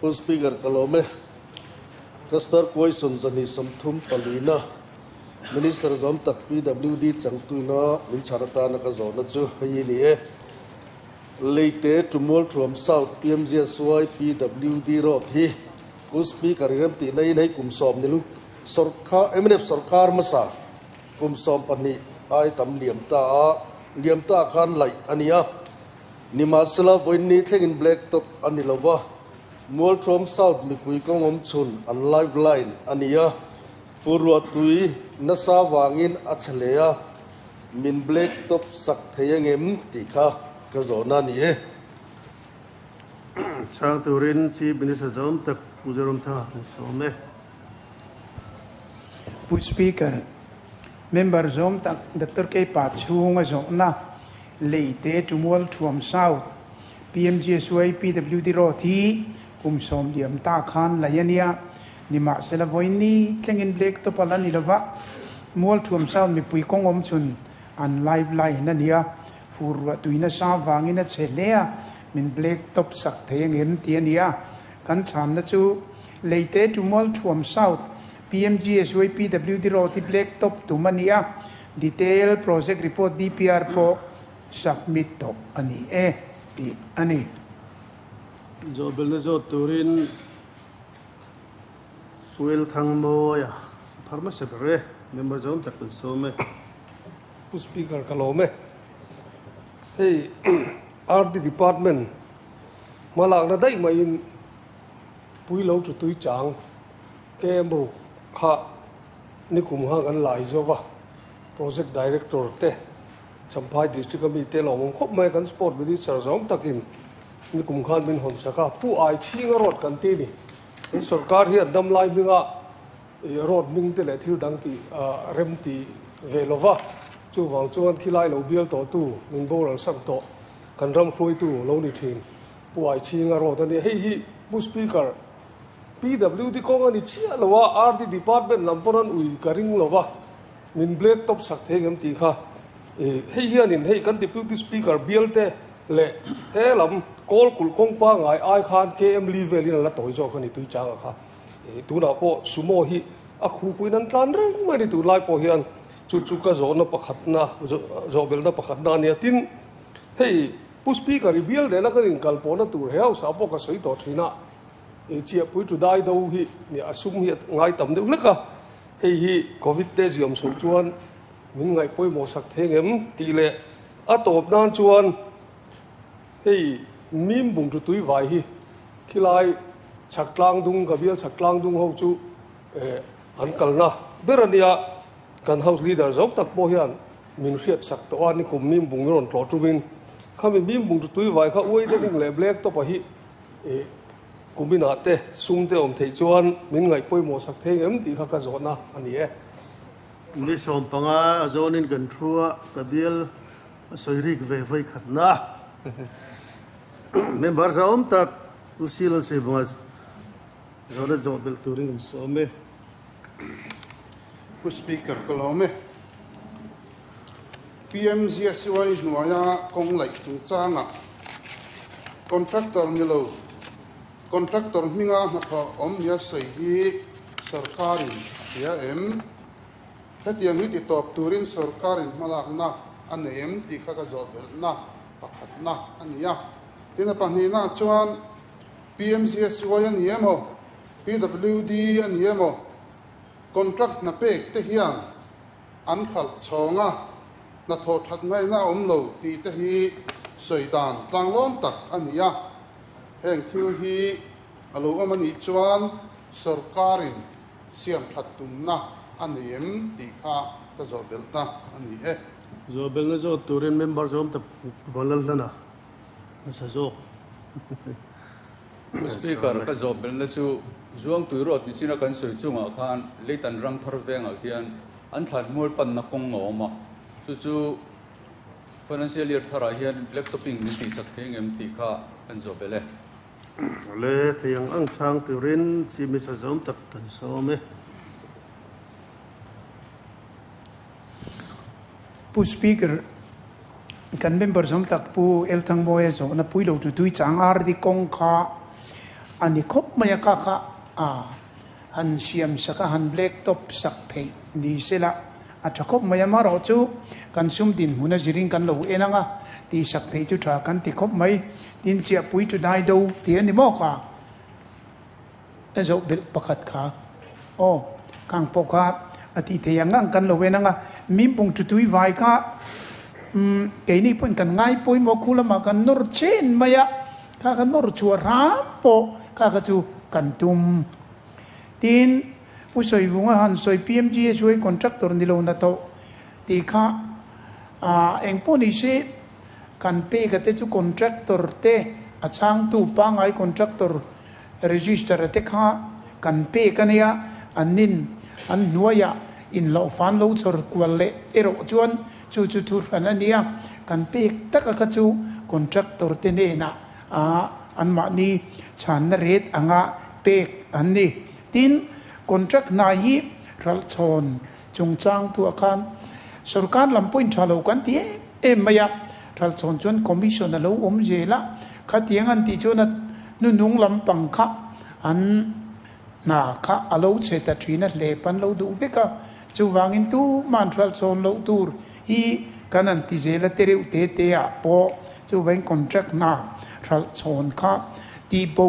Pu Speaker ka lawm e. Cluster Question 234 na Minister zawm tak PWD changtuina min chhar atana ka zawhna chu hei hi ni e. Leite Tumualthuam South PMGSY PWD Road hi Pu Speaker i remtihna in hei kum 10 ni sawrkar mnf sawrkar hmasa kum 12 ai tam liam ta a liam ta khan laih a ni a. Nimahsela vawiin thlengin black top a ni lova, Mualthuam South mipui kawng awm chhun an live line a ni a, fur ruahtui nasa vangin a chhe hle a, min black top sak thei angem tih kha ka zawhna a ni e. Chhang turin Chief Minister zawm tak Pu Zoramthanga kan sawm e. Pu Speaker, Member zawm tak Doctor Keipa chhunga zawhna Leite Tumualthuam South PMGSY PWD Road hi kum 10 liam ta khan lei a nia. Nimahsela vawiin tlengin black top a la ni lova, Mualthuam South mipui kawng awm chhun an live line a nia. Fur ruah tui nasa vangin a chhe hle a, min black top sak thei angem tih a ni a. Kan chhanna chu Leite Tumualthuam South PMGSY PWD Road hi black top tum a ni a. Detail Project Report, DPR, pawh submit tawh a ni e tih a ni. Zawhbelna zawt turin Pu Elthangmawia a phar hmasa ber e, member zawm tak kan sawm e. Pu Speaker ka lawm e. Hei RD Department hmalakna daih maiin Puilo chu tui chang KM ruk kha Nikum khan kan lai zo va, Project Director te, Champhai District a mi te lawmawm khawp mai a, kan Sport Minister zawng takin nikum khan min hawn sak a, Pu Ai Chhinga road kan ti a ni. Kan sorkar hian damlai hminga road hming te leh thil dang tih rem ti ve lo va, chuvang chuan khilai lo bial tawhtu min boral sak tawh kan ram hruaitu lo ni thin Pu Ai Chhinga road a ni. Hei hi Pu Speaker, PWD kawng a ni chiah lo a, RD department lam pawn an ui ka ring lo va, min black top sak thei ngem tih kha. Hei hianin hei kan Deputy Speaker bialte leh he lam kawl kulh kawng pangai ai khan KM Lee velin a la tawi zawk a ni tui changa kha. Tunah pawh Sumo hi a khu khuin an tlan reng mai a ni tunlai pawh hian chu chu ka zawhna pakhatna zawhbelhna pakhatna a nia. Tin, hei Pu Speaker i bial nena kan inkalpawhna tur he hausa pawh ka sawi tawh thin a. I chiahpui tu dai do hi nia a sum hi a ngai tam deuh hlek a, hei hi Covid te ziam chhoh chuan min ngaih pawimawh sak thei ngem tih leh a tawp nan chuan hei mim bung tu tui vai hi khilai chhak tlang dung ka bial chhak tlang dung ho chu eh an kalna ber a nia, kan house leader zawk tak pawh hian min hriat sak tawh a, nikum mim bung min rawn tlawh tumin khami mim bung tu tui vai kha uai deuh leh black top a hi Ih, kuminah te sum te awm theih chuan min ngaih pawimawh sak thei ngem tih kha ka zawhna a ni e. Ni 15 a zawnin kan thu a, ka bial a sawi rik ve vawi khatna. Member zahawm tak Pu Silan Saivunga zawhna zawh belh turin kan sawm e. Pu Speaker ka lawm e. PMGSY hnuaia kawng laih chungchangah contractor ni lo, contractor hminga hnathawh awm nia sawi hi sorkarin a hria em? Hetiang hi titawp turin sorkarin hmalakna a nei em tih kha ka zawh belhna pakhatna a ni a. Tin, a pahnihnaah chuan PMGSY a ni emaw, PWD a ni emaw, contract hna pek te hian An hralh chhawng a, hnathawh that ngaihna a awm lo tih te hi sawi dan tlanglawm tak a ni a. Heng thil hi a lo awm a nih chuan sorkarin siam that tumna a nei em tih kha ka zawh belhna a ni e. Zawh belhna zawt turin member zawm tak Vanlalhlana hmasa zawk. Pu Speaker, ka zawh belhna chu Zuangtui Road ni china kan sawi chungah khan Leitan ram thar vengah khian an thlan hmual panna kawng a awm a, chu chu Financial Year tharah hian Black Topping min tihsak thei ngem tih kha kan zawh belh e. Le thei ang ang chhang turin Chief Minister zawm tak kan sawm e. Pu Speaker, kan member zawm tak Pu Elthangmawia zawhna pui lo tu tui chang RD kawng kha. a ni khawp mai a kha kha a han siam sak a, han black top sak theih ni sela a tha khawp mai a. Amaherawh chu kan sum dinhmun a zirin kan lo en ang a, tih sak theih chu tha kan ti khawp mai. Tin, chiahpui chu dai do tih a ni maw kha? A zoh belh pakhat kha aw khang pawh kha a tih theih ang ang kan lo en ang a, Mimpung chu tui vai kha umm keini pawhin kan ngai pawimawh khu lamah kan nawr chen mai a, kha kha nawr chhuah hram pawh kha kha chu kan tum. Tin, Pu Sawivunga han sawi PMGSY contractor ni lo na tawh tih kha ah eng pawh ni se kan pek a te chu contractor te a chhangtu pangngai contractor Register a te kha kan pek a nia, an nin an hnuaiah inhlawhfan lo chhawr kual leh erawh chuan chu chu thu hran a nia, kan pek taka kha chu contractor te hnenah a anmahni chhanna ret anga pek an ni. Tin, contract hna hi ralchhawn chungchang tuah khan sorkar lam pawhin tha lo kan ti em em mai a, ralchhawn chuan commission a lo awm zel a, khatiang an tih chuan a hnunung lampang kha an hna kha a lo chhe ta thin a, hlep an lo duh vek a, chuvangin tuman ralchhawn loh tur hi kan han ti zel a, tereuh te te ah pawh chuvangin contract hna ralchhawn kha tihbo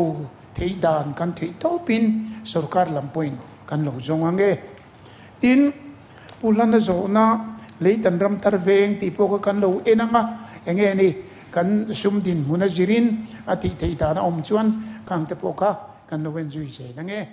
theih dan kan theih tawpin sorkar lam pawhin kan lo zawng ang e. Tin, Pu Hlana zawhna Leitan ram thar veng tih pawh kha kan lo en ang a, enge ni kan sum dinhmun a zirin a tih theih dan a awm chuan khang te pawh kha kan lo en zui zel ang e.